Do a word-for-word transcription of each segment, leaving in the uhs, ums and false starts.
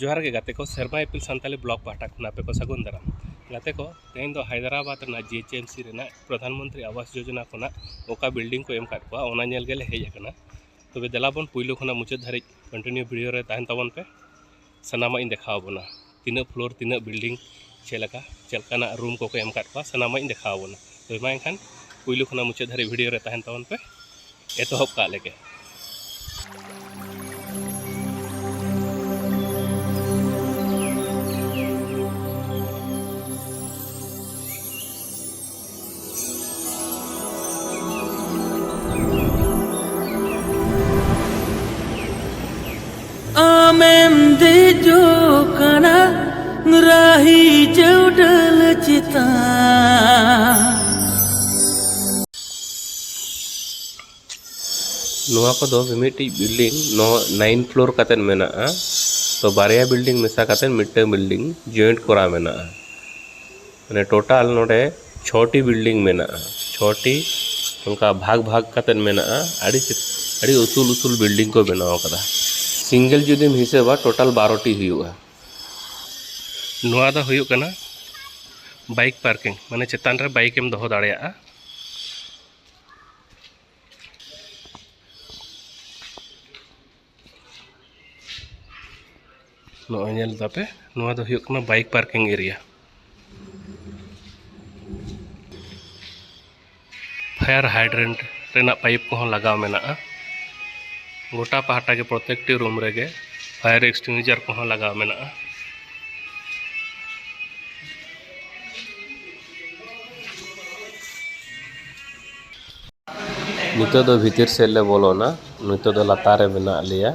ᱡᱚᱦᱟᱨ ᱜᱮ ᱜᱟᱛᱮ ᱠᱚ, ᱥᱮᱨᱢᱟ ᱤᱯᱤᱞ ᱥᱟᱱᱛᱟᱞᱤ ᱵᱞᱚᱜ ᱯᱟᱦᱴᱟ ᱠᱷᱚᱱ ᱟᱯᱮ ᱠᱚ ᱥᱟᱹᱜᱩᱱ ᱫᱟᱨᱟᱢ᱾ ᱜᱟᱛᱮ ᱠᱚ, ᱛᱮᱦᱮᱧ ᱫᱚ ᱦᱟᱭᱫᱨᱟᱵᱟᱫᱽ ᱨᱮᱱᱟᱜ ᱡᱤ ᱮᱭᱤᱪ ᱮᱢ ᱥᱤ ᱨᱮᱱᱟᱜ ᱯᱨᱚᱫᱷᱟᱱ ᱢᱚᱱᱛᱨᱤ ᱟᱵᱟᱥ ᱡᱳᱡᱚᱱᱟ ᱠᱷᱚᱱᱟᱜ ᱚᱠᱟ ᱵᱤᱞᱰᱤᱝ ᱠᱚ ᱮᱢ ᱟᱠᱟᱫ ᱠᱚᱣᱟ, ᱚᱱᱟ ᱧᱮᱞ ᱜᱮᱞᱮ ᱦᱮᱡ ᱟᱠᱟᱱᱟ᱾ ᱛᱚᱵᱮ ᱫᱮᱞᱟ ᱵᱚᱱ ᱯᱩᱭᱞᱩ ᱠᱷᱚᱱᱟᱜ ᱢᱩᱪᱟᱹᱫ ᱫᱷᱟᱹᱨᱤᱡ ᱠᱚᱱᱴᱤᱱᱤᱭᱩ ᱵᱷᱤᱰᱤᱭᱳ ᱨᱮ ᱛᱟᱦᱮᱱ ᱛᱟᱵᱚᱱ ᱯᱮ᱾ ᱥᱟᱱᱟᱢᱟᱜ ᱤᱧ ᱫᱮᱠᱷᱟᱣ ᱟᱵᱚᱱᱟ, ᱛᱤᱱᱟᱹᱜ ᱯᱷᱞᱳᱨ, ᱛᱤᱱᱟᱹᱜ ᱵᱤᱞᱰᱤᱝ, ᱪᱮᱫ ᱞᱮᱠᱟ, ᱪᱮᱫ ᱞᱮᱠᱟᱱᱟᱜ ᱨᱩᱢ ᱠᱚᱠᱚ ᱮᱢ ᱟᱠᱟᱫ ᱠᱚᱣᱟ, ᱥᱟᱱᱟᱢᱟᱜ ᱤᱧ ᱫᱮᱠᱷᱟᱣ ᱟᱵᱚᱱᱟ᱾ ᱛᱚᱵᱮ ᱢᱟ ᱮᱱᱠᱷᱟᱱ ᱯᱩᱭᱞᱩ ᱠᱷᱚᱱᱟᱜ ᱢᱩᱪᱟᱹᱫ ᱫᱷᱟᱹᱨᱤᱡ ᱵᱷᱤᱰᱤᱭᱳ ᱨᱮ ᱛᱟᱦᱮᱱ ᱛᱟᱵᱚᱱ ᱯᱮ᱾ ᱮᱛᱚᱦᱚᱵ ᱠᱟᱜ ᱞᱮᱜᱮ᱾ ᱟᱢᱮᱢ ᱫᱮᱡᱚᱜ ᱠᱟᱱᱟ ᱨᱟᱦᱤ ᱪᱟᱹᱣᱰᱟᱹᱞ ᱪᱮᱛᱟᱱ᱾ ᱱᱚᱣᱟ ᱠᱚᱫᱚ ᱢᱤᱢᱤᱫᱴᱤᱡ ᱵᱤᱞᱰᱤᱝ ᱱᱚ-, ᱱᱟᱭᱤᱱ ᱯᱷᱞᱳᱨ ᱠᱟᱛᱮᱫ ᱢᱮᱱᱟᱜᱼᱟ᱾ ᱛᱚ, ᱵᱟᱨᱭᱟ ᱵᱤᱞᱰᱤᱝ ᱢᱮᱥᱟ ᱠᱟᱛᱮᱫ ᱢᱤᱫᱴᱟᱝ ᱵᱤᱞᱰᱤᱝ ᱡᱚᱭᱮᱱᱴ ᱠᱚᱨᱟᱣ ᱢᱮᱱᱟᱜᱼᱟ᱾ ᱢᱟᱱᱮ, ᱴᱳᱴᱟᱞ ᱱᱚᱰᱮ ᱪᱷᱚᱴᱤ ᱵᱤᱞᱰᱤᱝ ᱢᱮᱱᱟᱜᱼᱟ, ᱪᱷᱚᱴᱤ ᱚᱱᱠᱟ ᱵᱷᱟᱜᱽ ᱵᱷᱟᱜᱽ ᱠᱟᱛᱮᱫ ᱢᱮᱱᱟᱜᱼᱟ᱾ ᱟᱹᱰᱤ ᱪᱮ-, ᱟᱹᱰᱤ ᱩᱥᱩᱞ ᱩᱥᱩᱞ ᱵᱤᱞᱰᱤᱝ ᱠᱚ ᱵᱮᱱᱟᱣ ᱟᱠᱟᱫᱟ᱾ ᱥᱤᱝᱜᱮᱞ ᱡᱩᱫᱤᱢ ᱦᱤᱥᱟᱹᱵᱟ, ᱴᱳᱴᱟᱞ ᱵᱟᱨᱚᱴᱤ ᱦᱩᱭᱩᱜᱼᱟ᱾ ᱱᱚᱣᱟ ᱫᱚ ᱦᱩᱭᱩᱜ ᱠᱟᱱᱟ ᱵᱟᱭᱤᱠ ᱯᱟᱨᱠᱤᱝ, ᱢᱟᱱᱮ ᱪᱮᱛᱟᱱ ᱨᱮ ᱵᱟᱭᱤᱠ ᱮᱢ ᱫᱚᱦᱚ ᱫᱟᱲᱮᱭᱟᱜᱼᱟ᱾ ᱱᱚᱜᱼᱚᱭ ᱧᱮᱞ ᱫᱟᱯᱮ, ᱱᱚᱣᱟ ᱫᱚ ᱦᱩᱭᱩᱜ ᱠᱟᱱᱟ ᱵᱟᱭᱤᱠ ᱯᱟᱨᱠᱤᱝ ᱮᱨᱤᱭᱟ᱾ ᱯᱷᱟᱭᱟᱨ ᱦᱟᱭᱰᱨᱮᱱᱴ ᱨᱮᱱᱟᱜ ᱯᱟᱭᱤᱯ ᱠᱚᱦᱚᱸ ᱞᱟᱜᱟᱣ ᱢᱮᱱᱟᱜᱼᱟ᱾ ᱜᱚᱴᱟ ᱯᱟᱦᱴᱟ ᱜᱮ ᱯᱨᱚᱛᱮᱠᱴᱤ ᱨᱩᱢ ᱨᱮᱜᱮ ᱯᱷᱟᱭᱟᱨ ᱮᱠᱥᱴᱤᱝᱜᱩᱤᱥᱟᱨ ᱠᱚᱦᱚᱸ ᱞᱟᱜᱟᱣ ᱢᱮᱱᱟᱜᱼᱟ᱾ ᱱᱤᱛᱚᱜ ᱫᱚ ᱵᱷᱤᱛᱤᱨ ᱥᱮᱫ ᱞᱮ ᱵᱚᱞᱚᱱᱟ᱾ ᱱᱤᱛᱚᱜ ᱫᱚ ᱞᱟᱛᱟᱨ ᱨᱮ ᱢᱮᱱᱟᱜ ᱞᱮᱭᱟ᱾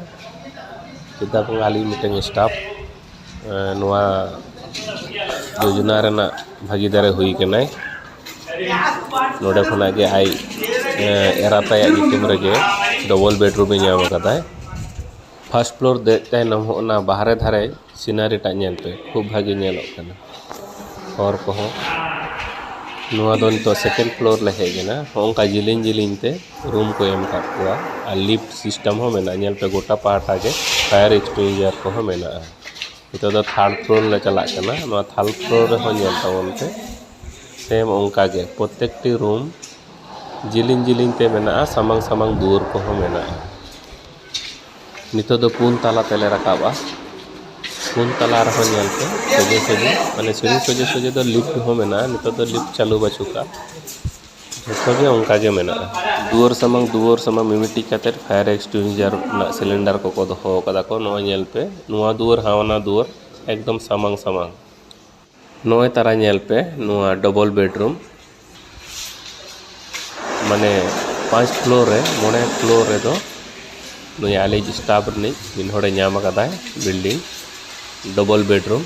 ᱪᱮᱫᱟᱜ ᱵᱟᱝ, ᱟᱞᱮ ᱢᱤᱫᱴᱟᱝ ᱥᱴᱟᱯᱷ, ᱮᱸ, ᱱᱚᱣᱟ ᱡᱳᱡᱚᱱᱟ ᱨᱮᱱᱟᱜ ᱵᱷᱟᱹᱜᱤᱫᱟᱨᱮ ᱦᱩᱭ ᱠᱟᱱᱟᱭ᱾ ᱱᱚᱰᱮ ᱠᱷᱚᱱᱟᱜ ᱜᱮ ᱟᱡ, ᱮᱸ, ᱮᱨᱟᱛᱟᱭᱟᱜ ᱧᱩᱛᱩᱢ ᱨᱮᱜᱮ ᱰᱚᱵᱚᱞ ᱵᱮᱰᱨᱩᱢᱮ ᱧᱟᱢ ᱟᱠᱟᱫᱟᱭ᱾ ᱯᱷᱟᱥᱴ ᱯᱷᱞᱳᱨ ᱫᱮᱡ ᱛᱟᱭᱱᱚᱢ ᱦᱚᱸ ᱚᱱᱟ ᱵᱟᱦᱨᱮ ᱫᱷᱟᱨᱮ ᱥᱤᱱᱟᱨᱤ ᱴᱟᱜ ᱧᱮᱞ ᱯᱮ, ᱠᱷᱩᱵ ᱵᱷᱟᱜᱮ ᱧᱮᱞᱚᱜ ᱠᱟᱱᱟ᱾ ᱦᱚᱨ ᱠᱚᱦᱚᱸ ᱱᱚᱣᱟ ᱫᱚ ᱱᱤᱛᱚᱜ ᱥᱮᱠᱮᱱᱰ ᱯᱷᱞᱳᱨ ᱞᱮ ᱦᱮᱡ ᱮᱱᱟ᱾ ᱦᱚᱸᱜᱼᱚᱝᱠᱟ ᱡᱮᱞᱮᱧ ᱡᱮᱞᱮᱧ ᱛᱮ ᱨᱩᱢ ᱠᱚ ᱮᱢ ᱟᱠᱟᱫ ᱠᱚᱣᱟ ᱟᱨ ᱞᱤᱯᱷᱴ ᱥᱤᱥᱴᱮᱢ ᱦᱚᱸ ᱢᱮᱱᱟᱜᱼᱟ᱾ ᱧᱮᱞ ᱯᱮ, ᱜᱚᱴᱟ ᱯᱟᱦᱴᱟ ᱜᱮ ᱯᱷᱟᱭᱟᱨ ᱮᱠᱥᱴᱤᱝᱜᱩᱤᱥᱟᱨ ᱠᱚᱦᱚᱸ ᱢᱮᱱᱟᱜᱼᱟ᱾ ᱱᱤᱛᱚᱜ ᱫᱚ ᱛᱷᱟᱨᱰ ᱯᱷᱞᱳᱨ ᱞᱮ ᱪᱟᱞᱟᱜ ᱠᱟᱱᱟ᱾ ᱱᱚᱣᱟ ᱛᱷᱟᱨᱰ ᱯᱷᱞᱳᱨ ᱨᱮᱦᱚᱸ ᱧᱮᱞ ᱛᱟᱵᱚᱱ ᱯᱮ, ᱥᱮᱢ ᱚᱱᱠᱟ ᱜᱮ ᱯᱨᱚᱛᱮᱠᱴᱤ ᱨᱩᱢ ᱡᱤᱞᱤᱧ ᱡᱤᱞᱤᱧ ᱛᱮ ᱢᱮᱱᱟᱜᱼᱟ, ᱥᱟᱢᱟᱝ ᱥᱟᱢᱟᱝ ᱫᱩᱣᱟᱹᱨ ᱠᱚᱦᱚᱸ ᱢᱮᱱᱟᱜᱼᱟ᱾ ᱱᱤᱛᱚᱜ ᱫᱚ ᱯᱩᱱ ᱛᱟᱞᱟ ᱛᱮᱞᱮ ᱨᱟᱠᱟᱵᱼᱟ᱾ ᱯᱩᱱ ᱛᱟᱞᱟ ᱨᱮᱦᱚᱸ ᱧᱮᱞ ᱯᱮ, ᱥᱚᱡᱷᱮ ᱥᱚᱡᱷᱮ, ᱢᱟᱱᱮ ᱥᱤᱲᱤ ᱥᱚᱡᱷᱮ ᱥᱚᱡᱷᱮ ᱫᱚ ᱞᱤᱯᱷᱴ ᱦᱚᱸ ᱢᱮᱱᱟᱜᱼᱟ᱾ ᱱᱤᱛᱚᱜ ᱫᱚ ᱞᱤᱯᱷᱴ ᱪᱟᱹᱞᱩ ᱵᱟᱹᱪᱩᱜᱼᱟ᱾ ᱡᱚᱛᱚ ᱜᱮ ᱚᱱᱠᱟ ᱜᱮ ᱢᱮᱱᱟᱜᱼᱟ᱾ ᱫᱩᱣᱟᱹᱨ ᱥᱟᱢᱟᱝ, ᱫᱩᱣᱟᱹᱨ ᱥᱟᱢᱟᱝ ᱢᱤᱢᱤᱫᱴᱤᱡ ᱠᱟᱛᱮᱫ ᱯᱷᱟᱭᱟᱨ ᱮᱠᱥᱴᱤᱝᱜᱩᱤᱥᱟᱨ ᱨᱮᱱᱟᱜ ᱥᱤᱞᱤᱱᱰᱟᱨ ᱠᱚᱠᱚ ᱫᱚᱦᱚ ᱟᱠᱟᱫᱟ ᱠᱚ᱾ ᱱᱚᱜᱼᱚᱭ ᱧᱮᱞ ᱯᱮ, ᱱᱚᱣᱟ ᱫᱩᱣᱟᱹᱨ ᱦᱟᱣᱟᱱᱟ ᱫᱩᱣᱟᱹᱨ ᱮᱠᱫᱚᱢ ᱥᱟᱢᱟᱝ ᱥᱟᱢᱟᱝ᱾ ᱱᱚᱜᱼᱚᱭ ᱛᱟᱨᱟ ᱧᱮᱞ ᱯᱮ, ᱱᱚᱣᱟ ᱰᱚᱵᱚᱞ ᱵᱮᱰᱨᱩᱢ, ᱢᱟᱱᱮ ᱯᱟᱸᱪ ᱯᱷᱞᱳᱨ ᱨᱮ, ᱢᱚᱬᱮ ᱯᱷᱞᱳᱨ ᱨᱮᱫᱚ ᱱᱩᱭ ᱟᱞᱮᱭᱤᱡ ᱥᱴᱟᱯ ᱨᱤᱱᱤᱡ ᱢᱤᱫ ᱦᱚᱲᱮ ᱧᱟᱢ ᱟᱠᱟᱫᱟᱭ ᱵᱤᱞᱰᱤᱝ, ᱰᱚᱵᱚᱞ ᱵᱮᱰᱨᱩᱢ᱾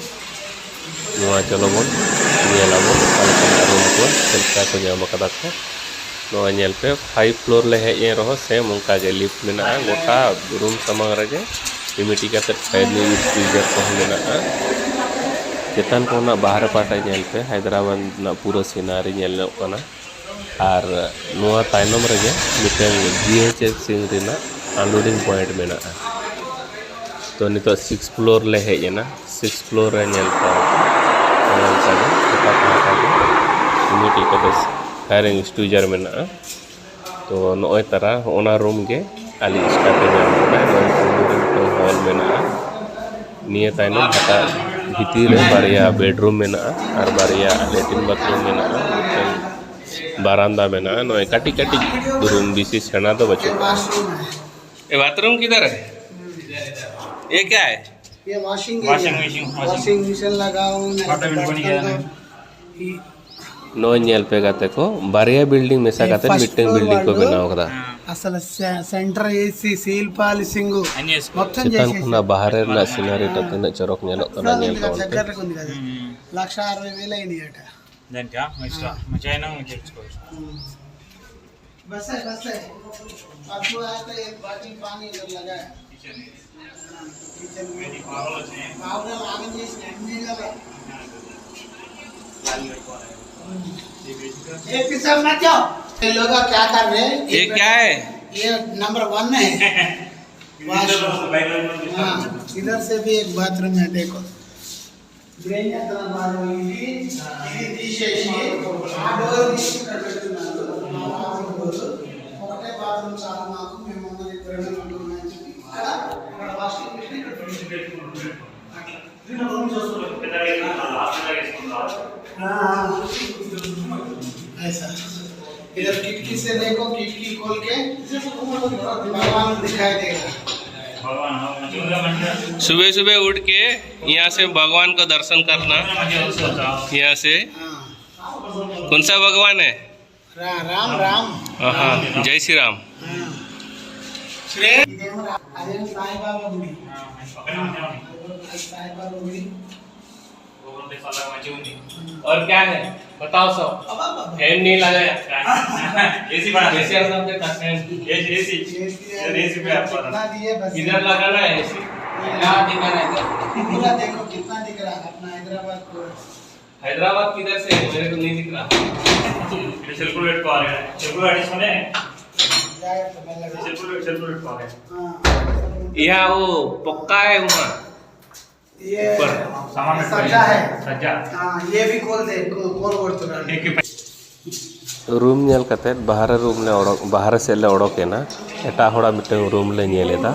ᱱᱚᱣᱟ ᱪᱚᱞᱚ ᱵᱚᱱ ᱧᱮᱞ ᱟᱵᱚᱱ ᱚᱠᱟ ᱞᱮᱠᱟᱱᱟᱜ ᱨᱩᱢ ᱠᱚ, ᱪᱮᱫ ᱞᱮᱠᱟ ᱠᱚ ᱧᱟᱢ ᱟᱠᱟᱫᱟ ᱠᱚ᱾ ᱱᱚᱣᱟ ᱧᱮᱞ ᱯᱮ, ᱯᱷᱟᱭᱤᱵᱷ ᱯᱷᱞᱳᱨ ᱞᱮ ᱦᱮᱡ ᱮᱱ ᱨᱮᱦᱚᱸ ᱥᱮᱢ ᱚᱱᱠᱟ ᱜᱮ ᱞᱤᱯᱷᱴ ᱢᱮᱱᱟᱜᱼᱟ᱾ ᱜᱚᱴᱟ ᱨᱩᱢ ᱥᱟᱢᱟᱝ ᱨᱮᱜᱮ ᱢᱤᱢᱤᱫᱴᱤᱡ ᱠᱟᱛᱮ ᱯᱷᱟᱭᱟᱨ ᱮᱠᱥᱴᱤᱝᱜᱩᱤᱥᱟᱨ ᱠᱚᱦᱚᱸ ᱢᱮᱱᱟᱜᱼᱟ᱾ ᱪᱮᱛᱟᱱ ᱠᱷᱚᱱᱟᱜ ᱵᱟᱦᱨᱮ ᱯᱟᱦᱴᱟ ᱧᱮᱞ ᱯᱮ, ᱦᱟᱭᱫᱨᱟᱵᱟᱫᱽ ᱨᱮᱱᱟᱜ ᱯᱩᱨᱟᱹ ᱥᱤᱱᱟᱨᱤ ᱧᱮᱞᱚᱜ ᱠᱟᱱᱟ᱾ ᱟᱨ ᱱᱚᱣᱟ ᱛᱟᱭᱱᱚᱢ ᱨᱮᱜᱮ ᱢᱤᱫᱴᱟᱝ ᱡᱤ ᱮᱭᱤᱪ ᱮᱥ ᱥᱤᱝ ᱨᱮᱱᱟᱜ ᱟᱱᱞᱳᱰᱤᱝ ᱯᱚᱭᱮᱱᱴ ᱢᱮᱱᱟᱜᱼᱟ᱾ ᱛᱚ, ᱱᱤᱛᱚᱜ ᱥᱤᱠᱥ ᱯᱷᱞᱳᱨ ᱞᱮ ᱦᱮᱡ ᱮᱱᱟ᱾ ᱥᱤᱠᱥ ᱯᱷᱞᱳᱨ ᱨᱮ ᱧᱮᱞ ᱯᱮ, ᱚᱱᱮ ᱚᱱᱠᱟ ᱜᱮ ᱜᱚᱴᱟ ᱯᱟᱦᱴᱟ ᱜᱮ ᱢᱤᱫᱴᱤᱡ ᱠᱟᱛᱮ ᱯᱷᱟᱭᱟᱨ ᱮᱠᱥᱴᱤᱝᱜᱩᱤᱥᱟᱨ ᱢᱮᱱᱟᱜᱼᱟ᱾ ᱛᱚ, ᱱᱚᱜᱼᱚᱭ ᱛᱟᱨᱟ ᱦᱚᱸᱜᱼᱚ ᱱᱟ ᱨᱩᱢ ᱜᱮ ᱟᱞᱮ ᱥᱴᱟᱯ ᱮ ᱧᱟᱢ ᱠᱮᱫᱟ᱾ ᱱᱚᱜᱼᱚᱭ ᱯᱩᱭᱞᱩ ᱨᱮ ᱢᱤᱫᱴᱟᱝ ᱦᱚᱞ ᱢᱮᱱᱟᱜᱼᱟ᱾ ᱱᱤᱭᱟᱹ ᱛᱟᱭᱱᱚᱢ ᱦᱟᱴᱟᱜ ᱵᱷᱤᱛᱤᱨ ᱨᱮ ᱵᱟᱨᱭᱟ ᱵᱮᱰᱨᱩᱢ ᱢᱮᱱᱟᱜᱼᱟ ᱟᱨ ᱵᱟᱨᱭᱟ ᱞᱮᱴᱨᱤᱱ ᱵᱟᱛᱷᱨᱩᱢ ᱢᱮᱱᱟᱜᱼᱟ᱾ ᱢᱤᱫᱴᱟᱝ ᱵᱟᱨᱟᱱᱫᱟ ᱢᱮᱱᱟᱜᱼᱟ᱾ ᱱᱚᱜᱼᱚᱭ ᱠᱟᱹᱴᱤᱡ ᱠᱟᱹᱴᱤᱡ ᱨᱩᱢ, ᱵᱮᱥᱤ ᱥᱮᱬᱟ ᱫᱚ ᱵᱟᱹᱪᱩᱜᱼᱟ᱾ ये बाथरूम किधर है? ये क्या है? ये washing washing area. Machine, washing. Washing machine लगाओ, नहीं तो ऑटोमेटिक बन गया। बर्तन धो। ये ᱱᱚᱜᱼᱚᱭ ᱧᱮᱞ ᱯᱮ ᱜᱟᱛᱮ ᱠᱚ, ᱵᱟᱨᱭᱟ ᱵᱤᱞᱰᱤᱝ ᱢᱮᱥᱟ ᱠᱟᱛᱮ ᱯᱷᱟᱨᱥᱴ ᱢᱤᱫᱴᱟᱝ ᱯᱷᱞᱳᱨ ᱵᱤᱞᱰᱤᱝ ᱠᱚ ᱵᱟᱞᱟ ᱵᱮᱱᱟᱣ ᱠᱟᱫᱟ᱾ ᱦᱮᱸ᱾ ᱟᱥᱚᱞ ᱥᱮ-, ᱥᱮᱱᱴᱟᱨ ᱮᱥᱤ, ᱥᱤᱞ ᱯᱟᱞᱤᱥᱤᱝ ᱢᱚᱛᱚᱱ ᱪᱮᱛᱟᱱ ᱡᱮᱭᱥᱮ ᱠᱷᱚᱱᱟᱜ ᱵᱟᱦᱨᱮ ᱨᱮᱱᱟᱜ ᱥᱤᱱᱟᱨᱤ ᱴᱟ ᱛᱤᱱᱟᱹᱜ ᱪᱚᱨᱚᱠ ᱧᱮᱞᱚᱜ ᱠᱟᱱᱟ, ᱧᱮᱞ ᱛᱟᱵᱚᱱ ᱯᱮ᱾ ᱞᱟᱠᱥᱟ ᱟᱨ ᱢᱮᱞᱟᱭ ᱱᱤᱭᱟᱹᱴᱟ। देन क्या? एक्स्ट्रा। हाँ। मजा है ना, मुझे इसको। बस है, बस है। अब जो आता है, एक बाल्टी पानी इधर लगा है। किचन में। हाँ, किचन में। पावडर आगे जैसे नहीं लगा। ये पीछे मत जाओ। ये लोग क्या कर रहे हैं? ये क्या है? ये नंबर वन है। Washroom. हाँ, इधर से भी एक बाथरूम है, देखो। Brain nya tengah baru ini, ini di sesi, ada di ఒకటే బాత్రూమ్ చాలా మాకు, మేము మమ్మల్ని ఇద్దరమే ఉంటున్నాం అని చెప్పి ఇక్కడ, ఇక్కడ వాషింగ్ మిషన్ ఇక్కడ ऐसा। इधर खिड़की से देखो, खिड़की खोल के भगवान दिखाई देगा। सुबह सुबह उठ के यहाँ से भगवान को दर्शन करना। यहाँ से कौन सा भगवान है? రా-, राम राम। हाँ, जय श्री राम। श्री साई बाबा गुड़ी। साई बाबा गुड़ी। और क्या है बताओ सब। फैन नहीं लगाया। एसी बना एसी। सब के फैन। एसी। एसी पे आपको कितना दिए बस। इधर लगाना है एसी। क्या दिखाना है इधर? पूरा देखो कितना दिख रहा है अपना हैदराबाद पूरा। हैदराबाद किधर से है? मेरे को नहीं दिख रहा। सर्कुलेट को आ गया। सर्कुलेट सुने। सर्कुलेट सर्कुलेट को आ गया। यहाँ वो पक्का है वहाँ। ये सज्जा है। सज्जा। हाँ, ये भी खोल दे, खोल। ᱨᱩᱢ ᱧᱮᱞ ᱠᱟᱛᱮᱫ ᱵᱟᱦᱨᱮ ᱨᱩᱢ ᱞᱮ ᱚᱰᱚᱠ ᱵᱟᱦᱨᱮ ᱥᱮᱫ ᱞᱮ ᱚᱰᱚᱠ ᱮᱱᱟ᱾ ᱮᱴᱟᱜ ᱦᱚᱲᱟᱜ ᱢᱤᱫᱴᱟᱝ ᱨᱩᱢ ᱞᱮ ᱧᱮᱞ ᱮᱫᱟ᱾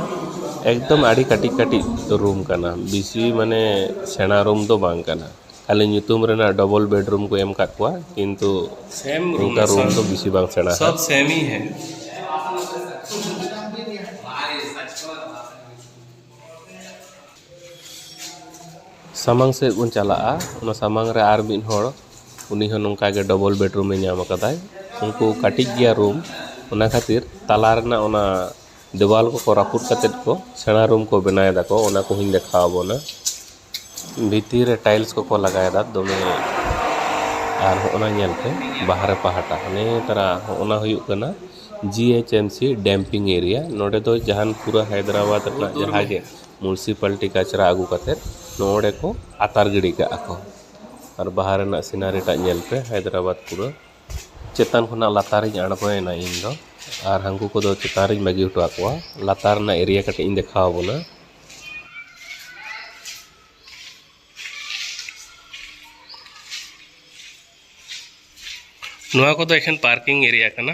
ᱮᱠᱫᱚᱢ ᱟᱹᱰᱤ ᱠᱟᱹᱴᱤᱡ ᱠᱟᱹᱴᱤᱡ ᱨᱩᱢ ᱠᱟᱱᱟ, ᱵᱮᱥᱤ ᱢᱟᱱᱮ ᱥᱮᱬᱟ ᱨᱩᱢ ᱫᱚ ᱵᱟᱝ ᱠᱟᱱᱟ᱾ ᱠᱷᱟᱹᱞᱤ ᱧᱩᱛᱩᱢ ᱨᱮᱱᱟᱜ ᱰᱚᱵᱚᱞ ᱵᱮᱰᱨᱩᱢ ᱠᱚ ᱮᱢ ᱟᱠᱟᱫ ᱠᱚᱣᱟ, ᱠᱤᱱᱛᱩ ᱥᱮᱢ ᱨᱩᱢ ᱚᱱᱠᱟ ᱨᱩᱢ ᱫᱚ ᱵᱮᱥᱤ ᱵᱟᱝ ᱥᱮᱬᱟ᱾ सब सेम ही है। ᱥᱟᱢᱟᱝ ᱥᱮᱫ ᱵᱚᱱ ᱪᱟᱞᱟᱜᱼᱟ᱾ ᱚᱱᱟ ᱥᱟᱢᱟᱝ ᱨᱮ ᱟᱨ ᱢᱤᱫ ᱦᱚᱲ, ᱩᱱᱤ ᱦᱚᱸ ᱱᱚᱝᱠᱟ ᱜᱮ ᱰᱚᱵᱚᱞ ᱵᱮᱰᱨᱩᱢᱮ ᱧᱟᱢ ᱟᱠᱟᱫᱟᱭ᱾ ᱩᱱᱠᱩ ᱠᱟᱹᱴᱤᱡ ᱜᱮᱭᱟ ᱨᱩᱢ, ᱚᱱᱟ ᱠᱷᱟᱹᱛᱤᱨ ᱛᱟᱞᱟ ᱨᱮᱱᱟᱜ ᱚᱱᱟ ᱫᱮᱣᱟᱞ ᱠᱚᱠᱚ ᱨᱟᱹᱯᱩᱫ ᱠᱟᱛᱮᱫ ᱠᱚ ᱥᱮᱬᱟ ᱨᱩᱢ ᱠᱚ ᱵᱮᱱᱟᱣ ᱮᱫᱟ ᱠᱚ᱾ ᱚᱱᱟ ᱠᱚᱦᱚᱸᱧ ᱫᱮᱠᱷᱟᱣ ᱟᱵᱚᱱᱟ᱾ ᱵᱷᱤᱛᱤᱨ ᱨᱮ ᱴᱟᱭᱤᱞᱥ ᱠᱚᱠᱚ ᱞᱟᱜᱟᱣ ᱮᱫᱟ ᱫᱚᱢᱮ᱾ ᱟᱨ ᱦᱚᱸᱜᱼᱚ ᱱᱟ ᱧᱮᱞ ᱯᱮ, ᱵᱟᱦᱨᱮ ᱯᱟᱦᱴᱟ ᱦᱟᱱᱮ ᱛᱟᱨᱟ ᱦᱚᱸᱜᱼᱚ ᱱᱟ ᱦᱩᱭᱩᱜ ᱠᱟᱱᱟ ᱡᱤ ᱮᱭᱤᱪ ᱮᱢ ᱥᱤ ᱰᱟᱢᱯᱤᱝ ᱮᱨᱤᱭᱟ᱾ ᱱᱚᱰᱮ ᱫᱚ ᱡᱟᱦᱟᱱ ᱯᱩᱨᱟᱹ ᱦᱟᱭᱫᱨᱟᱵᱟᱫᱽ ᱨᱮᱱᱟᱜ ᱡᱟᱦᱟᱸ ᱜᱮ ᱢᱩᱱᱥᱤᱯᱟᱞᱴᱤ ᱠᱟᱪᱨᱟ ᱟᱹᱜᱩ ᱠᱟᱛᱮᱫ ᱱᱚᱰᱮ ᱠᱚ ᱟᱛᱟᱨ ᱜᱤᱰᱤ ᱠᱟᱜᱼᱟ ᱠᱚ᱾ ᱟᱨ ᱵᱟᱦᱨᱮ ᱨᱮᱱᱟᱜ ᱥᱤᱱᱟᱨᱤ ᱴᱟᱜ ᱧᱮᱞ ᱯᱮ, ᱦᱟᱭᱫᱨᱟᱵᱟᱫᱽ ᱯᱩᱨᱟᱹ ᱪᱮᱛᱟᱱ ᱠᱷᱚᱱᱟᱜ ᱞᱟᱛᱟᱨᱤᱧ ᱟᱬᱜᱚᱭᱮᱱᱟ ᱤᱧ ᱫᱚ, ᱟᱨ ᱦᱟᱹᱱᱠᱩ ᱠᱚᱫᱚ ᱪᱮᱛᱟᱱ ᱨᱤᱧ ᱵᱟᱹᱜᱤ ᱦᱚᱴᱚ ᱟᱠᱚᱣᱟ᱾ ᱞᱟᱛᱟᱨ ᱨᱮᱱᱟᱜ ᱮᱨᱤᱭᱟ ᱠᱟᱹᱴᱤᱡ ᱤᱧ ᱫᱮᱠᱷᱟᱣ ᱟᱵᱚᱱᱟ᱾ ᱱᱚᱣᱟ ᱠᱚᱫᱚ ᱮᱠᱷᱮᱱ ᱯᱟᱨᱠᱤᱝ ᱮᱨᱤᱭᱟ ᱠᱟᱱᱟ᱾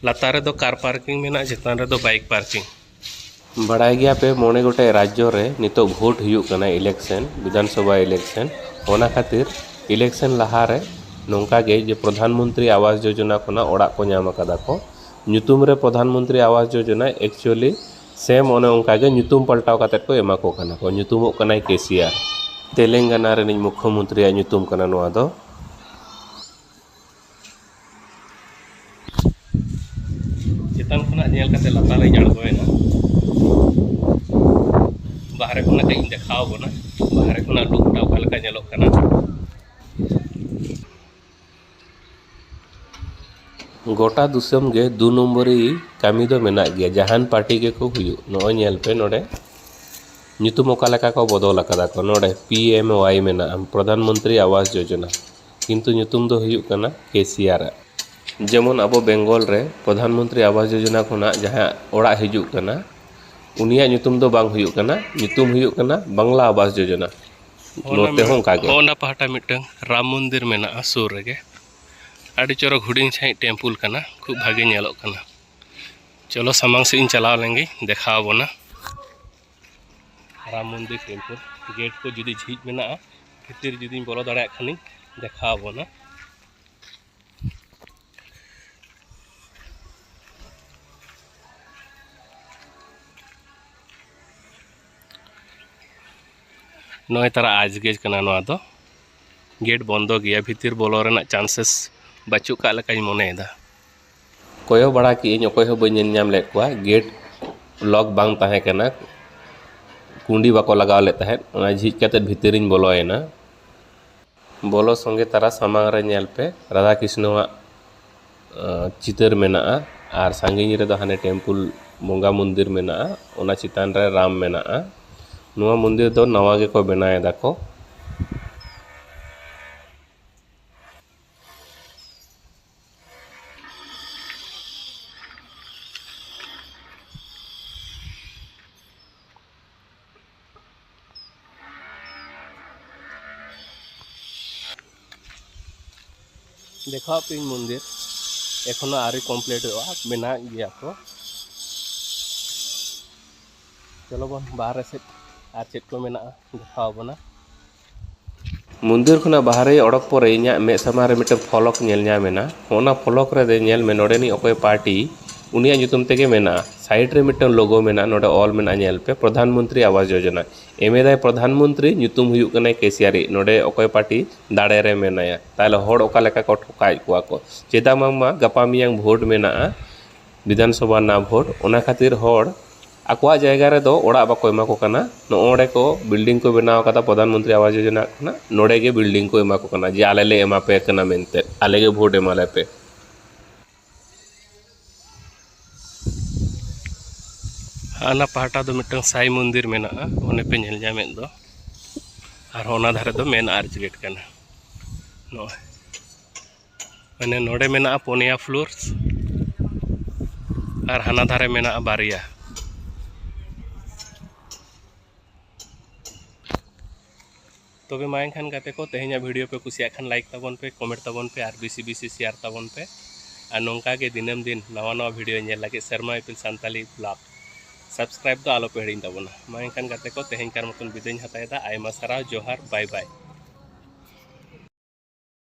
ᱞᱟᱛᱟᱨ ᱨᱮᱫᱚ ᱠᱟᱨ ᱯᱟᱨᱠᱤᱝ ᱢᱮᱱᱟᱜᱼᱟ, ᱪᱮᱛᱟᱱ ᱨᱮᱫᱚ ᱵᱟᱭᱤᱠ ᱯᱟᱨᱠᱤᱝ᱾ ᱵᱟᱲᱟᱭ ᱜᱮᱭᱟ ᱯᱮ, ᱢᱚᱬᱮ ᱜᱚᱴᱮᱡ ᱨᱟᱡᱽᱡᱚ ᱨᱮ ᱱᱤᱛᱚᱜ ᱵᱷᱳᱴ ᱦᱩᱭᱩᱜ ᱠᱟᱱᱟ, ᱤᱞᱮᱠᱥᱮᱱ, ᱵᱤᱫᱷᱟᱱ ᱥᱚᱵᱷᱟ ᱤᱞᱮᱠᱥᱮᱱ᱾ ᱚᱱᱟ ᱠᱷᱟᱹᱛᱤᱨ ᱤᱞᱮᱠᱥᱮᱱ ᱞᱟᱦᱟ ᱨᱮ ᱱᱚᱝᱠᱟ ᱜᱮ ᱡᱮ ᱯᱨᱚᱫᱷᱟᱱ ᱢᱚᱱᱛᱨᱤ ᱟᱵᱟᱥ ᱡᱳᱡᱚᱱᱟ ᱠᱷᱚᱱᱟᱜ ᱚᱲᱟᱜ ᱠᱚ ᱧᱟᱢ ᱟᱠᱟᱫᱟ ᱠᱚ, ᱧᱩᱛᱩᱢ ᱨᱮ ᱯᱨᱚᱫᱷᱟᱱ ᱢᱚᱱᱛᱨᱤ ᱟᱵᱟᱥ ᱡᱳᱡᱚᱱᱟ, actually same ᱚᱱᱮ ᱚᱱᱠᱟ ᱜᱮ ᱧᱩᱛᱩᱢ ᱯᱟᱞᱴᱟᱣ ᱠᱟᱛᱮᱫ ᱠᱚ ᱮᱢᱟ ᱠᱚ ᱠᱟᱱᱟ ᱠᱚ, ᱧᱩᱛᱩᱢᱚᱜ ᱠᱟᱱᱟᱭ ᱠᱮ ᱥᱤ ᱟᱨ᱾ ᱛᱮᱞᱮᱝᱜᱟᱱᱟ ᱨᱤᱱᱤᱡ ᱢᱩᱠᱷᱭᱚᱢᱚᱱᱛᱨᱤᱭᱟᱜ ᱧᱩᱛᱩᱢ ᱠᱟᱱᱟ ᱱᱚᱣᱟ ᱫᱚ᱾ ᱪᱮᱛᱟᱱ ᱠᱷᱚᱱᱟᱜ ᱧᱮᱞ ᱠᱟᱛᱮ ᱞᱟᱛᱟᱨ ᱨᱤᱧ ᱟᱬᱜᱚᱭᱮᱱᱟ᱾ ᱵᱟᱦᱨᱮ ᱠᱷᱚᱱᱟᱜ ᱠᱟᱹᱡ ᱤᱧ ᱫᱮᱠᱷᱟᱣ ᱟᱵᱚᱱᱟ, ᱵᱟᱦᱨᱮ ᱠᱷᱚᱱᱟᱜ ᱞᱩᱠᱴᱟ ᱚᱠᱟ ᱞᱮᱠᱟ ᱧᱮᱞᱚᱜ ᱠᱟᱱᱟ᱾ ᱜᱚᱴᱟ ᱫᱤᱥᱚᱢ ᱜᱮ ᱫᱩ ᱱᱚᱢᱵᱚᱨᱤ ᱠᱟᱹᱢᱤ ᱫᱚ ᱢᱮᱱᱟᱜ ᱜᱮᱭᱟ, ᱡᱟᱦᱟᱱ ᱯᱟᱨᱴᱤ ᱜᱮᱠᱚ ᱦᱩᱭᱩᱜ᱾ ᱱᱚᱜᱼᱚᱭ ᱧᱮᱞ ᱯᱮ ᱱᱚᱰᱮ, ᱧᱩᱛᱩᱢ ᱚᱠᱟ ᱞᱮᱠᱟ ᱠᱚ ᱵᱚᱫᱚᱞ ᱟᱠᱟᱫᱟ ᱠᱚ᱾ ᱱᱚᱰᱮ ᱯᱤ ᱮᱢ ᱣᱟᱭ ᱢᱮᱱᱟᱜᱼᱟ, ᱯᱨᱚᱫᱷᱟᱱ ᱢᱚᱱᱛᱨᱤ ᱟᱵᱟᱥ ᱡᱳᱡᱚᱱᱟ, ᱠᱤᱱᱛᱩ ᱧᱩᱛᱩᱢ ᱫᱚ ᱦᱩᱭᱩᱜ ᱠᱟᱱᱟ ᱠᱮ ᱥᱤ ᱟᱨ ᱟᱜ᱾ ᱡᱮᱢᱚᱱ ᱟᱵᱚ ᱵᱮᱝᱜᱚᱞ ᱨᱮ ᱯᱨᱚᱫᱷᱟᱱ ᱢᱚᱱᱛᱨᱤ ᱟᱵᱟᱥ ᱡᱳᱡᱚᱱᱟ ᱠᱷᱚᱱᱟᱜ ᱡᱟᱦᱟᱸ ᱚᱲᱟᱜ ᱦᱤᱡᱩᱜ ᱠᱟᱱᱟ, ᱩᱱᱤᱭᱟᱜ ᱧᱩᱛᱩᱢ ᱫᱚ ᱵᱟᱝ ᱦᱩᱭᱩᱜ ᱠᱟᱱᱟ, ᱧᱩᱛᱩᱢ ᱦᱩᱭᱩᱜ ᱠᱟᱱᱟ ᱵᱟᱝᱞᱟ ᱟᱵᱟᱥ ᱡᱳᱡᱚᱱᱟ᱾ ᱱᱚᱛᱮ ᱦᱚᱸ ᱚᱱᱠᱟ ᱜᱮ᱾ ᱦᱚᱸ ᱚᱱᱟ ᱯᱟᱦᱴᱟ ᱢᱤᱫᱴᱟᱝ ᱨᱟᱢ ᱢᱚᱱᱫᱤᱨ ᱢᱮᱱᱟᱜᱼᱟ ᱥᱩᱨ ᱨᱮᱜᱮ, ᱟᱹᱰᱤ ᱪᱚᱨᱚᱠ ᱦᱩᱰᱤᱧ ᱥᱟᱺᱦᱤᱡ ᱴᱮᱢᱯᱩᱞ ᱠᱟᱱᱟ, ᱠᱷᱩᱵ ᱵᱷᱟᱜᱮ ᱧᱮᱞᱚᱜ ᱠᱟᱱᱟ᱾ ᱪᱚᱞᱚ ᱥᱟᱢᱟᱝ ᱥᱮᱫ ᱤᱧ ᱪᱟᱞᱟᱣ ᱞᱮᱱ ᱜᱮ, ᱫᱮᱠᱷᱟᱣ ᱟᱵᱚᱱᱟ᱾ ᱨᱟᱢ ᱢᱚᱱᱫᱤᱨ ᱴᱮᱢᱯᱩᱞ ᱜᱮᱴ ᱠᱚ ᱡᱩᱫᱤ ᱡᱷᱤᱡ ᱢᱮᱱᱟᱜᱼᱟ, ᱵᱷᱤᱛᱤᱨ ᱡᱩᱫᱤᱧ ᱵᱚᱞᱚ ᱫᱟᱲᱮᱭᱟᱜ ᱠᱷᱟᱱᱤᱧ ᱫᱮᱠᱷᱟᱣ ᱟᱵᱚᱱᱟ᱾ ᱱᱚᱜᱼᱚᱭ ᱛᱟᱨᱟ ᱟᱡᱽ ᱜᱮ ᱠᱟᱱᱟ ᱱᱚᱣᱟ ᱫᱚ᱾ ᱜᱮᱴ ᱵᱚᱱᱫᱚ ᱜᱮᱭᱟ, ᱵᱷᱤᱛᱤᱨ ᱵᱚᱞᱚ ᱨᱮᱱᱟᱜ ᱪᱟᱱᱥᱮᱥ ᱵᱟᱹᱪᱩᱜ ᱠᱟᱜ ᱞᱮᱠᱟᱧ ᱢᱚᱱᱮᱭᱮᱫᱟ᱾ ᱠᱚᱭᱚᱜ ᱵᱟᱲᱟ ᱠᱮᱜᱼᱟᱹᱧ, ᱚᱠᱚᱭ ᱦᱚᱸ ᱵᱟᱹᱧ ᱧᱮᱞ ᱧᱟᱢ ᱞᱮᱫ ᱠᱚᱣᱟ᱾ ᱜᱮᱴ ᱞᱚᱠ ᱵᱟᱝ ᱛᱟᱦᱮᱸ ᱠᱟᱱᱟ, ᱠᱩᱸᱰᱤ ᱵᱟᱠᱚ ᱞᱟᱜᱟᱣ ᱞᱮᱫ ᱛᱟᱦᱮᱸᱫ᱾ ᱚᱱᱟ ᱡᱷᱤᱡ ᱠᱟᱛᱮᱫ ᱵᱷᱤᱛᱤᱨᱤᱧ ᱵᱚᱞᱚᱭᱮᱱᱟ᱾ ᱵᱚᱞᱚ ᱥᱚᱸᱜᱮ ᱛᱟᱨᱟ ᱥᱟᱢᱟᱝ ᱨᱮ ᱧᱮᱞ ᱯᱮ, ᱨᱟᱫᱷᱟ ᱠᱨᱤᱥᱱᱚᱣᱟᱜ, ᱟᱸ, ᱪᱤᱛᱟᱹᱨ ᱢᱮᱱᱟᱜᱼᱟ, ᱟᱨ ᱥᱟᱺᱜᱤᱧ ᱨᱮᱫᱚ ᱦᱟᱱᱮ ᱴᱮᱢᱯᱩᱞ ᱵᱚᱸᱜᱟ ᱢᱚᱱᱫᱤᱨ ᱢᱮᱱᱟᱜᱼᱟ, ᱚᱱᱟ ᱪᱮᱛᱟᱱ ᱨᱮ ᱨᱟᱢ ᱢᱮᱱᱟᱜᱼᱟ᱾ ᱱᱚᱣᱟ ᱢᱚᱱᱫᱤᱨ ᱫᱚ ᱱᱟᱣᱟ ᱜᱮᱠᱚ ᱵᱮᱱᱟᱣ ᱮᱫᱟ ᱠᱚ᱾ ᱫᱮᱠᱷᱟᱣ ᱟᱯᱮᱭᱟᱹᱧ ᱢᱚᱱᱫᱤᱨ, ᱮᱠᱷᱚᱱᱳ ᱟᱹᱣᱨᱤ ᱠᱚᱢᱯᱞᱤᱴᱚᱜᱼᱟ, ᱵᱮᱱᱟᱣᱮᱫ ᱜᱮᱭᱟ ᱠᱚ᱾ ᱪᱚᱞᱚ ᱵᱚᱱ ᱵᱟᱦᱨᱮ ᱥᱮᱫ ᱟᱨ ᱪᱮᱫ ᱠᱚ ᱢᱮᱱᱟᱜᱼᱟ ᱫᱮᱠᱷᱟᱣ ᱟᱵᱚᱱᱟ᱾ ᱢᱚᱱᱫᱤᱨ ᱠᱷᱚᱱᱟᱜ ᱵᱟᱦᱨᱮ ᱚᱰᱚᱠ ᱯᱚᱨᱮ ᱤᱧᱟᱹᱜ ᱢᱮᱫ ᱥᱟᱢᱟᱝ ᱨᱮ ᱢᱤᱫᱴᱮᱱ ᱯᱷᱚᱞᱚᱠ ᱧᱮᱞ ᱧᱟᱢ ᱮᱱᱟ᱾ ᱚᱱᱟ ᱯᱷᱚᱞᱚᱠ ᱨᱮ ᱧᱮᱞ ᱢᱮ, ᱱᱚᱰᱮᱱᱤᱡ ᱚᱠᱚᱭ ᱯᱟᱨᱴᱤ, ᱩᱱᱤᱭᱟᱜ ᱧᱩᱛᱩᱢ ᱛᱮᱜᱮ ᱢᱮᱱᱟᱜᱼᱟ᱾ ᱥᱟᱭᱤᱰ ᱨᱮ ᱢᱤᱫᱴᱟᱝ ᱞᱳᱜᱳ ᱢᱮᱱᱟᱜᱼᱟ, ᱱᱚᱰᱮ ᱚᱞ ᱢᱮᱱᱟᱜᱼᱟ, ᱧᱮᱞ ᱯᱮ, ᱯᱨᱚᱫᱷᱟᱱ ᱢᱚᱱᱛᱨᱤ ᱟᱵᱟᱥ ᱡᱳᱡᱚᱱᱟ᱾ ᱮᱢ ᱮᱫᱟᱭ ᱯᱨᱚᱫᱷᱟᱱ ᱢᱚᱱᱛᱨᱤ, ᱧᱩᱛᱩᱢ ᱦᱩᱭᱩᱜ ᱠᱟᱱᱟᱭ ᱠᱮᱥᱤᱭᱟᱨᱤ᱾ ᱱᱚᱰᱮ ᱚᱠᱚᱭ ᱯᱟᱨᱴᱤ ᱫᱟᱲᱮ ᱨᱮ ᱢᱮᱱᱟᱭᱟ? ᱛᱟᱦᱚᱞᱮ ᱦᱚᱲ ᱚᱠᱟ ᱞᱮᱠᱟ ᱠᱚ ᱴᱷᱚᱠᱟᱭᱮᱫ ᱠᱚᱣᱟ ᱠᱚ? ᱪᱮᱫᱟᱜ ᱵᱟᱝᱢᱟ ᱜᱟᱯᱟ ᱢᱮᱭᱟᱝ ᱵᱷᱳᱴ ᱢᱮᱱᱟᱜᱼᱟ, ᱵᱤᱫᱷᱟᱱ ᱥᱚᱵᱷᱟ ᱨᱮᱱᱟᱜ ᱵᱷᱳᱴ, ᱚᱱᱟ ᱠᱷᱟᱹᱛᱤᱨ ᱦᱚᱲ ᱟᱠᱚᱣᱟᱜ ᱡᱟᱭᱜᱟ ᱨᱮᱫᱚ ᱚᱲᱟᱜ ᱵᱟᱠᱚ ᱮᱢᱟ ᱠᱚ ᱠᱟᱱᱟ᱾ ᱱᱚᱜᱼᱚ ᱱᱚᱰᱮ ᱠᱚ ᱵᱤᱞᱰᱤᱝ ᱠᱚ ᱵᱮᱱᱟᱣ ᱠᱟᱫᱟ ᱯᱨᱚᱫᱷᱟᱱ ᱢᱚᱱᱛᱨᱤ ᱟᱵᱟᱥ ᱡᱳᱡᱚᱱᱟ ᱠᱷᱚᱱᱟᱜ, ᱱᱚᱰᱮ ᱜᱮ ᱵᱤᱞᱰᱤᱝ ᱠᱚ ᱮᱢᱟ ᱠᱚ ᱠᱟᱱᱟ ᱡᱮ ᱟᱞᱮ ᱞᱮ ᱮᱢᱟ ᱯᱮ ᱠᱟᱱᱟ ᱢᱮᱱᱛᱮ, ᱟᱞᱮ ᱜᱮ ᱵᱷᱳᱴ ᱮᱢᱟ ᱞᱮ ᱯᱮ᱾ ᱦᱟᱱᱟ ᱯᱟᱦᱴᱟ ᱫᱚ ᱢᱤᱫᱴᱟᱝ ᱥᱟᱭ ᱢᱚᱱᱫᱤᱨ ᱢᱮᱱᱟᱜᱼᱟ, ᱚᱱᱮ ᱯᱮ ᱧᱮᱞ ᱧᱟᱢᱮᱫ ᱫᱚ, ᱟᱨ ᱚᱱᱟ ᱫᱷᱟᱨᱮ ᱫᱚ ᱢᱮᱱ ᱟᱨᱪ ᱜᱮᱴ ᱠᱟᱱᱟ᱾ ᱱᱚᱜᱼᱚᱭ, ᱢᱟᱱᱮ ᱱᱚᱰᱮ ᱢᱮᱱᱟᱜᱼᱟ ᱯᱩᱱᱭᱟ ᱯᱷᱞᱳᱨ, ᱟᱨ ᱦᱟᱱᱟ ᱫᱷᱟᱨᱮ ᱢᱮᱱᱟᱜᱼᱟ ᱵᱟᱨᱭᱟ᱾ ᱛᱚᱵᱮ ᱢᱟ ᱮᱱᱠᱷᱟᱱ ᱜᱟᱛᱮ ᱠᱚ, ᱛᱮᱦᱮᱧᱟᱜ ᱵᱷᱤᱰᱤᱭᱳ ᱯᱮ ᱠᱩᱥᱤᱭᱟᱜ ᱠᱷᱟᱱ ᱞᱟᱭᱤᱠ ᱛᱟᱵᱚᱱ ᱯᱮ, ᱠᱚᱢᱮᱱᱴ ᱛᱟᱵᱚᱱ ᱯᱮ ᱟᱨ ᱵᱮᱥᱤ ᱵᱮᱥᱤ ᱥᱮᱭᱟᱨ ᱛᱟᱵᱚᱱ ᱯᱮ᱾ ᱟᱨ ᱱᱚᱝᱠᱟ ᱜᱮ ᱫᱤᱱᱟᱹᱢ ᱫᱤᱱ ᱱᱟᱣᱟ ᱱᱟᱣᱟ ᱵᱷᱤᱰᱤᱭᱳ ᱧᱮᱞ ᱞᱟᱹᱜᱤᱫ ᱥᱮᱨᱢᱟ ᱤᱯᱤᱞ ᱥᱟᱱᱛᱟᱞᱤ ᱵᱞᱚᱜ ᱥᱟᱵᱥᱠᱨᱟᱭᱤᱵ ᱫᱚ ᱟᱞᱚ ᱯᱮ ᱦᱤᱲᱤᱧ ᱛᱟᱵᱚᱱᱟ᱾ ᱢᱟ ᱮᱱᱠᱷᱟᱱ ᱜᱟᱛᱮ ᱠᱚ, ᱛᱮᱦᱮᱧ ᱠᱟᱨ ᱢᱚᱛᱚᱱ ᱵᱤᱫᱟᱹᱭ ᱤᱧ ᱦᱟᱛᱟᱣ ᱮᱫᱟ᱾ ᱟᱭᱢᱟ ᱥᱟᱨᱦᱟᱣ, ᱡᱚᱦᱟᱨ, ᱵᱟᱭ ᱵᱟᱭ᱾